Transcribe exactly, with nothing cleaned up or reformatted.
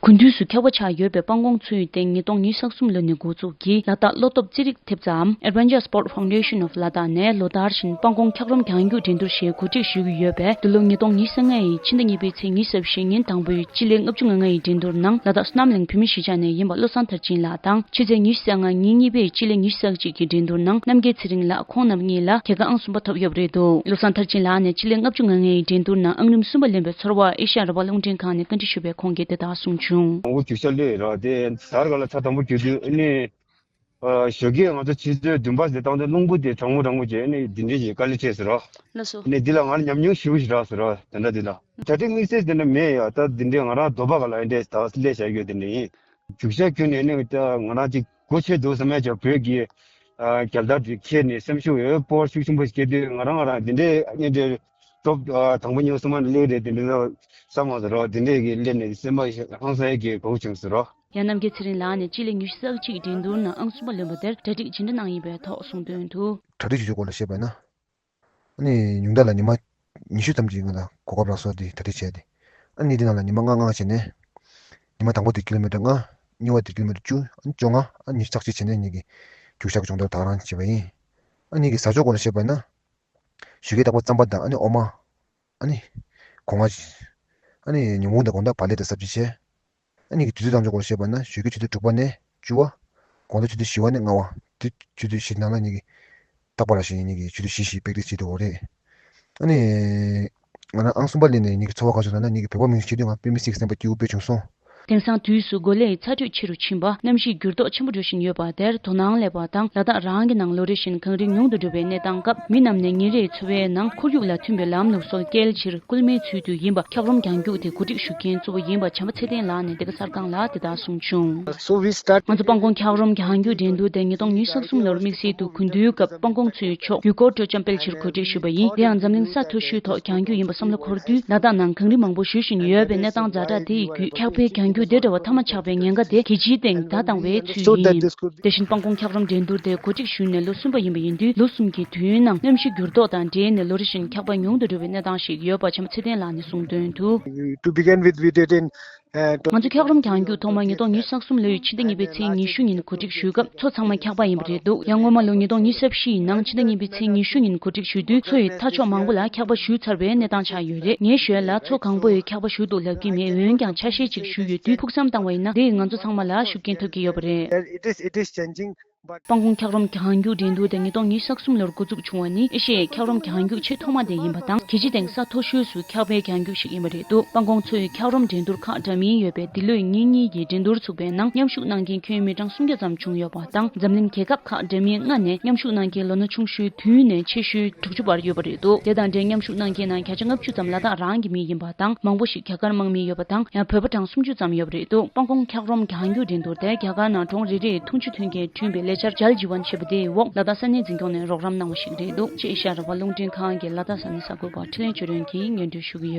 དགུན་དུས་སུ་འཁྱག་པ་ཆགས་ཡོད་པའི་སྤང་གོང་མཚོའི་སྟེང་ཉིས་སྟོང་ཉི་ཤུ་རྩ་གསུམ་ལོ་ནས་འགོ་འཛུགས་ཀྱིས་ལ་དྭགས་བློ་སྟོབས་རྩེད་རིགས་ཐེབས་རྩའམ་Adventure Sport Foundation of Ladakh ནས་ལོ་ལྟར་བཞིན་སྤང་གོང་འཁྱག་རོམ་རྒྱང་རྒྱུག་འགྲན་བསྡུར་ཞེས་གོ་སྒྲིག་ཞུ་གི་ཡོད་པས། འདི་ལོ་ཉིས་སྟོང་ཉི་ཤུ་རྩ་ལྔ་ཡི་ཕྱི་ཟླ་གཉིས་པའི་ཚེས་ཉི་ཤུ་རྩ་བཞི་ཉིན་དང་པོའི་སྤྱི་ལེ་ལྔ་བཅུ་ང་ལྔ་ཡི་འགྲན་བསྡུར་ནང་ལ་དྭགས་བསོད་ནམས་གླིང་བོད་མི་གཞིས་ཆགས་ནས་ཡིན་པ་བློ་བཟང་མཐར་ཕྱིན་ལགས་དང་། ཕྱི་ཚེས་ཉི་ཤུ་རྩ་ལྔ་ཉིན་གཉིས་པའི་སྤྱི་ལེ་ཉི་ཤུ་རྩ་གཅིག་གི་འགྲན་བསྡུར་ནང་རྣམ་རྒྱལ་ཚེ་རིང་ལགས་ཁོང་རྣམ་གཉིས་ལ་རྒྱལ་ཁ་ཨང་གསུམ་པ་ཐོབ་ཡོད་པ་རེད་འདུག་བློ་བཟང་མཐར་ཕྱིན་ལགས་ནས་སྤྱི་ལེ་ལྔ་བཅུ་ང་ལྔ་ཡི་འགྲན་བསྡུར་ནང་ཨང་རིམ་གསུམ་པ་ལེན་པའི་ཚོར་བ་ཨེ་ཤ་ཡ་རང་དབང་རླུང་འཕྲིན་ཁང་ནས་བཀའ་འདྲི་ཞུས་པས་ཁོང་གིས་འདི་ལྟར་གསུངས་བྱུང་། དང་པོ་རྒྱུག་ཤར་སླེབས་ར་དེ་དར་ག་ལ་ཚ་དང་པོ་རྒྱུག་དུས་ཨ་ནི། ཞོགས་ཀས་ང་ཚོ་ཆུ་ཚོད་བདུན་པ་ཟེར་བཏང་དུས་རླུང་བུ་དེ་གྲང་མོ་གྲང་མོ་བྱས་ཨ་ནི་འདི་འདྲས་ཀྱི་དཀའ་ལས་ཆེ་ཟེར་རོ། ལགས་སོ། ཨ་ནི་འདི་ལ་ང་ལ་ཉམས་མྱོང་ཞེ་པོ་ཞིག་རག་ཟེར་རོ་དེ་འདྲ་འདི་ལ། གྲ་སྒྲིག་དམིགས་བསལ་དེ་འདྲ་མེད་ཡ། ད་འདི་འདྲས་ང་རང་རྡོ་པ་ག་ལ་ཨེ་འདྲས་ད་སླེབས་བཞག་ཡོད་དེ་འདྲས་ཡིན། རྒྱུག་ཤར་ཁྱོན་ནས་ཨ་ནི་ད་ང་རང་ཅིག་སྒོ་ཕྱེ་འདུག་བསམ་ཡ་ཅིག་བོད་ཀྱི་རྒྱལ་དར་དེ་ཁྱེར་ནས་སེམས་ཤུགས་ཡོད་སྤོབས་པ་ཤུགས་ཆེན་པོ་ཞིག་སྐྱེ་དུས་ང་རང་ང་རང་འདི་འདྲས་ཨ་ནི་འདྲས་ཀྲོབ་དང་པོ་ཉོ་སོང་མ་ནི་སླེབས་རེད་དེ་འདྲས་ལ་བསམ་མ་ཟེར་རོ། འདི་འདྲས་ཀྱི་སླེབས་ནས་སེམས་པ་ཧང་སངས་ཡས་ཀྱི་གོ་སྐབས་བྱུང་ཟེར་རོ། ཡང་རྣམ་རྒྱལ་ཚེ་རིང་ལགས་ནས་སྤྱི་ལེ་ཉི་ཤུ་རྩ་གཅིག་འགྲན་བསྡུར་ནང་ཨང་གསུམ་པ་ལོན་པ་དེར་གྲ་སྒྲིག་ཇི་འདྲ་གནང་ཡིན་པའི་ཐོག་གསུངས་དོན་དུ། གྲ་སྒྲིག་བྱེད་ཕྱོགས་སྐོར་ལ་བཤད་པ་ཡིན་ན། ཨ་ནི་ཉུང་མཐའ་ལ་ཉི་མ་ཉི་ཤུ་ཙམ་གྱི་སྔོན་ལ་གོ་སྐབས་རག་སོང་། དེ་གྲ་སྒྲིག་བྱས་ཏེ། ཨ་ནི་དེ་ནང་ལ་ཉི་མ་ལྔ་ལྔ་བྱས་ནས། ཉི་མ་དང་པོ་དེ་ཀི་ལོ་མི་ཊར་ལྔ། གཉིས་པ་དེ་ཀི་ལོ་མི་ཊར་བཅུ། ཨ་ནི་བཅོ་ལྔ། ཨ་ནི་ཉི་ཤུ་རྩ་གཅིག་བྱས་ནས་ཉིད་ཀྱི་རྒྱུག་ཤར་གྱི་སྦྱོང་བརྡར་དེ་ག་རང་བྱས་པ་ཡིན། ཨ་ནི་གི་ཟ་ཕྱོགས་སྐོར་ལ་བཤད་པ་ཡིན་ན། ཞོགས་ཀའི་རྟག་པར་རྩམ་པ་དང་ཨ་ནི་འོ་མ། ཨ་ནི། སྒོ་ང་། ཨ་ནི་ཉིན་གུང་དང་དགོང་དག་བག་ལེབ་དང་སབ་ཇི་བྱས། ཨ་ནི་གི་དུས་ཚོད་གཏང་ཕྱོགས་སྐོར་བཤད་པ་ན་ཞོགས་ཀའི་ཆུ་ཚོད་དྲུག་པ་ནས་བཅུ་པ། དགོང་དག་ཆུ་ཚོད་བཞི་པ་ནས་ལྔ་པ། དེ་ཆུ་ཚོད་བཞི་ནང་ལ་ཉིད་ཀྱི། རྟག་པར་བཞིན་ཉིད་ཀྱི་ཆུ་ཚོད་བཞི་བཞི་པེག་ཏྲིག་བྱེད་དུ་འོ་རེད། ཨ་ནི། ང་རང་ཨང་གསུམ་པ་ལེན་ནས་ཉིད་ཀྱི་ཚོར་བ་ག་ཚོད་ལ་ན་ཉིད་ཀྱི་བོད་པ་མི་ཞིག་ཆེད་དུ་ང་དཔེ་མི་སྲིད་ཀྱི་སེམས་པ་སྐྱིད་པོ་དཔེ་བྱུང་སོང་། དེང་སང་དུས་སུ་གོ་ལའི་ཚ་དྲོད་ཆེ་རུ་ཕྱིན་པ་གནམ་གཤིས་འགྱུར་ལྡོག་ཆེན་པོ་འགྲོ་བཞིན་ཡོད་པ་དེར་དོ་སྣང་སླེབས་པ་དང་ལ་དྭགས་རང་གི་ནང་ལོ་རེ་བཞིན་གངས་རི་ཉུང་དུ་འགྲོ་བའི་གནས་སྟངས་སྐབས་མི་རྣམས་ནས་ཉིན་རེའི་འཚོ་བའི་ནང་ཁོར་ཡུག་ལ་མཐུན་པའི་ལམ་ལུགས་སོགས་སྐྱེལ་ཕྱིར་སྐུལ་མའི་ཚུལ་དུ་ཡིན་པ་འཁྱགས་རོམ་རྒྱང་རྒྱུག་དེ་གོ་སྒྲིག་ཞུ་མཁན་གཙོ་བོ་ཡིན་པ་བྱམས་པ་ཚེ་བརྟན་ལགས་ནས་འདི་ག་གསར་ཁང་ལ་དེ་ལྟར་གསུངས་བྱུང་། So we start. ང་ཚོ་སྤང་གོང་འཁྱགས་རོམ་རྒྱང་རྒྱུག་འགྲན་བསྡུར་དེ་ཉིས་སྟོང་ཉི་ཤུ་རྩ་གསུམ་ལོར་དམིགས་བསལ་དུ་དགུན་དུས་སྐབས་སྤང་གོང་མཚོའི་ཕྱོགས་ཡུལ་སྐོར་སྤྲོ་འཆམ་སྤེལ་ཕྱིར་གོ་སྒྲིག་ཞུས་པ་ཡིན། དེ་ཡང་འཛམ་གླིང་ས་མཐོ་ཤོས་ཐོག་རྒྱང་རྒྱུག་ཡིན་པ་བསམ་བློ་འཁོར་དུས་ལ་དྭགས་ནང་གངས་རི་མང་པོ་བཞུར་བཞིན་ཡོད་པའི་གནས་སྟངས་ཛ་དྲག་དེ་ཡི་བརྒྱུད་འཁྱགས་པའི་རྒྱང་རྒྱུག་དེ་འདྲ་བ་མཐའ་མ་ཆགས་པའི་ཉེན་ཁ་དེ་གལ་ཆེའི་སྟེང་བརྡ་བཏང་བའི་ཚུལ་ཡིན། དེ་བཞིན་སྤང་གོང་འཁྱགས་རོམ་འགྲན་བསྡུར་དེ་གོ་སྒྲིག་ཞུས་ནས་ལོ་གསུམ་པ་ཡིན་པ་ཡིན་དུས་ལོ་གསུམ་གྱི་དུས་ནང་གནམ་གཤིས་འགྱུར་ལྡོག་དང་འབྲེལ་ནས་ལོ་རེ་བཞིན་འཁྱགས་པ་ཉུང་དུ་འགྲོ་བའི་གནས་སྟངས་ཤིག་ཡོད་པ་བྱམས་པ་ཚེ་བརྟན་ལགས་ནས་གསུངས་དོན་དུ། To begin with, we did in, uh, ང་ཚོ་འཁྱགས་རོམ་རྒྱང་རྒྱུག་ཐོག་མ་ཉིས་སྟོང་ཉི་ཤུ་རྩ་གསུམ་ལོའི་ཕྱི་ཟླ་གཉིས་པའི་ཚེས་ཉི་ཤུ་ཉིན་གོ་སྒྲིག་ཞུས་སྐབས་མཚོ་ཚང་མ་འཁྱགས་པ་ཡིན་པ་རེད་འདུག་ཡང་སྔོན་མ་ལོ་ཉིས་སྟོང་ཉི་ཤུ་རྩ་བཞི་ཡི་ནང་ཕྱི་ཟླ་གཉིས་པའི་ཚེས་ཉི་ཤུ་ཉིན་གོ་སྒྲིག་ཞུས་དུས་མཚོ་ཡི་མཐའ་ཕྱོགས་མང་པོ་ལ་འཁྱགས་པ་ཞུགས་ཚར་བའི་གནས་སྟངས་ཆགས་ཡོད་རེད། ངས་ཞོལ་ལ་མཚོ་གང་པོ་ཡི་འཁྱགས་པ་ཞུགས་འདུག་ལབ་ཀྱི་མེད། འོན་ཀྱང་ཆ་ཤས་ཅིག་ཞུས་ཡོད་དུས་ཕུགས་བསམ་བཏང་བ་ཡིན་ན་དེས་ང་ཚོ་ཚང་མ་ལ་ཤུགས་རྐྱེན་ཐོབ་ཀྱི་ཡོད་པ་རེད། It is, it is changing, but སྤང་གོང་འཁྱགས་རོམ་རྒྱང་རྒྱུག་འགྲན་བསྡུར་དེ་ཉིས་སྟོང་ཉི་ཤུ་རྩ་གསུམ་ལོར་འགོ་འཛུགས་བྱུང་བ་ནི་ཨེ་ཤི་ཡའི་འཁྱགས་རོམ་རྒྱང་རྒྱུག་ཆེས་ཐོག་མ་དེ་ཡིན་པ་དང་། རྒྱལ་སྤྱིའི་སྟེང་ས་མཐོ་ཤོས་སུ་འཁྱགས་པའི་རྒྱང་རྒྱུག་ཞིག་ཡིན་པ་རེད་འདུག་སྤང་གོང་མཚོ་ཡི་འཁྱགས་རོམ་འགྲན་བསྡུར་ཁག་འདྲ་མིན་ཡོད་པས་འདི་ལོའི་ཉིན་གཉིས་ཀྱི་འགྲན་བསྡུར་ཚུགས་པའི་ནང་མཉམ་ཞུགས་གནང་མཁན་ཁྱོན་མི་གྲངས་སུམ་བརྒྱ་ཙམ་བྱུང་ཡོད་པ་དང་། འཛམ་གླིང་རྒྱལ་ཁབ་ཁག་འདྲ་མིན་ལྔ་ནས་མཉམ་ཞུགས་གནང་མཁན་ལོ་ན་ཆུང་ཤོས་བདུན་ནས་ཆེ་ཤོས་དྲུག་ཅུ་བར་ཡོད་པ་རེད་འདུག་དེ་དང་འབྲེལ་མཉམ་ཞུགས་གནང་མཁན་ནང་བརྒྱ་ཆ་ལྔ་བཅུ་ཙམ་ལ་དྭགས་རང་གི་མི་ཡིན་པ་དང་། མང་པོ་ཞིག་རྒྱ་གར་དམག་མི་ཡོད་པ་དང་། ཡང་བོད་པ་གྲངས་སུམ་ཅུ་ཙམ་ཡོད་པ་རེད་འདུག་སྤང་གོང་འཁྱགས་རོམ་རྒྱང་རྒྱུག་འགྲན་བསྡུར་དེ་རྒྱ་གར་ནང་གྲོང་རེ་རེའི་འཐུང་ཆུ་ཐོན་མཁན་བསྐྲུན་པའི་ལས་འཆར་ཇལ་ཇི་ཝན་ཞེས་པ་དེའི་འོག་ལ་དྭགས་ས་གནས་འཛིན་སྐྱོང་ནས་རོགས་རམ་གནང་བ་ཞིག་རེད་འདུག་ཅེས་ཨེ་ཤ་ཡ་རང་དབང་རླུང་འཕྲིན་ཁང་གི་ལ་དྭགས་ས་གནས་གསར་འགོད་པ་འཕྲིན་ལས་ཆོས་སྒྲོན་གྱིས་སྙན་སྒྲོན་ཞུ་གི་ཡོད།